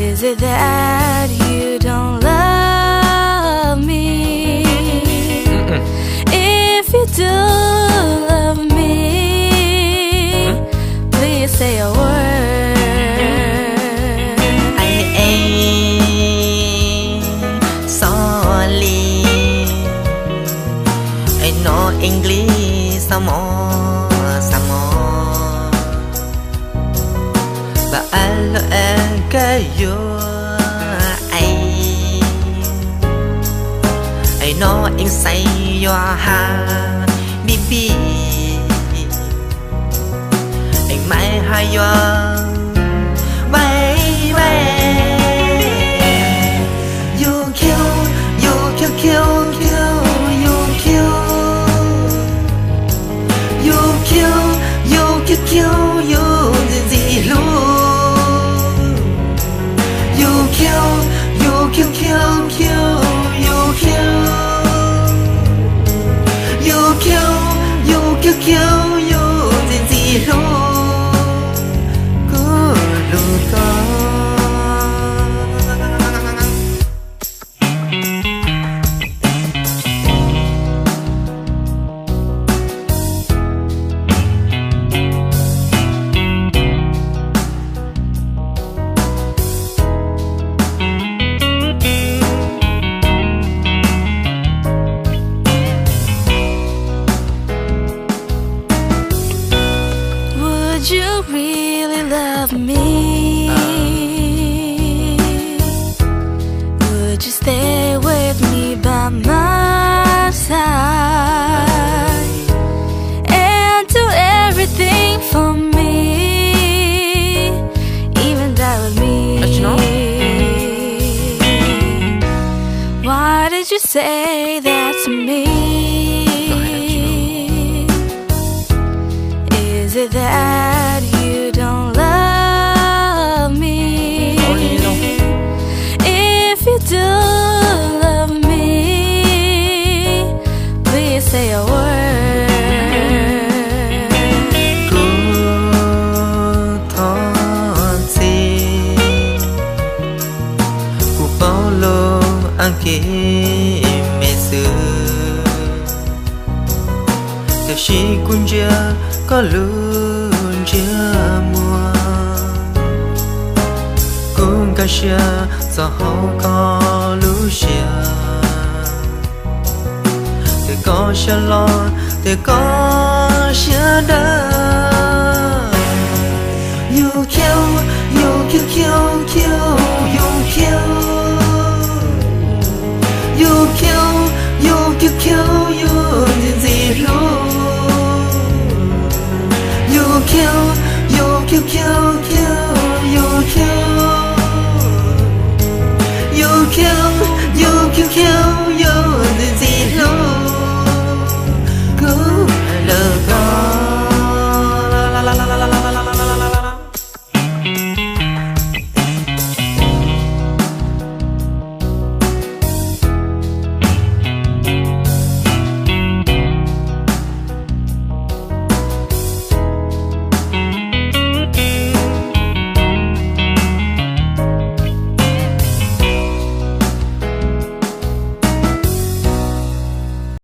Is it that you don't love me? If you do love me, please say a word. Ai e, sorry. Ai no English xa mo, xa mo. Ba a lo a ka yo ai. Ai no eng sai yo ha bi bi. Eng mai ha yo bai bai. Yo khiu, yo khiu khiu khiu, yo khiu. Yo khiu, yo khiu khiu, yo ntxim ntxim hlub. Yo khiu, yo khiu khiu khiu, yo khiu. Yo khiu, yo khiu khiu, yo ntxim ntxim hlub. Kuv hlub koj. Would you really love me? Would you stay with me by my side and do everything for me, even die with me? Why did you say that to me? Is it that you don't love me? If you do love me, please say a word. Kuv thov txim, kuv paub lub a ke me xwb, tiam sis kuv ntsia koj lub ntsej muag, kuv nkag siab txog hauv koj lub siab. Tes koj siab loj, tes koj siab dawb. Yus khiu, yus khiu khiu khiu, yus khiu. Yus khiu, yus khiu khiu, yus ntxim ntxim hlub. Yus khiu, yus khiu khiu khiu, yus khiu. Yus khiu, yus khiu khiu.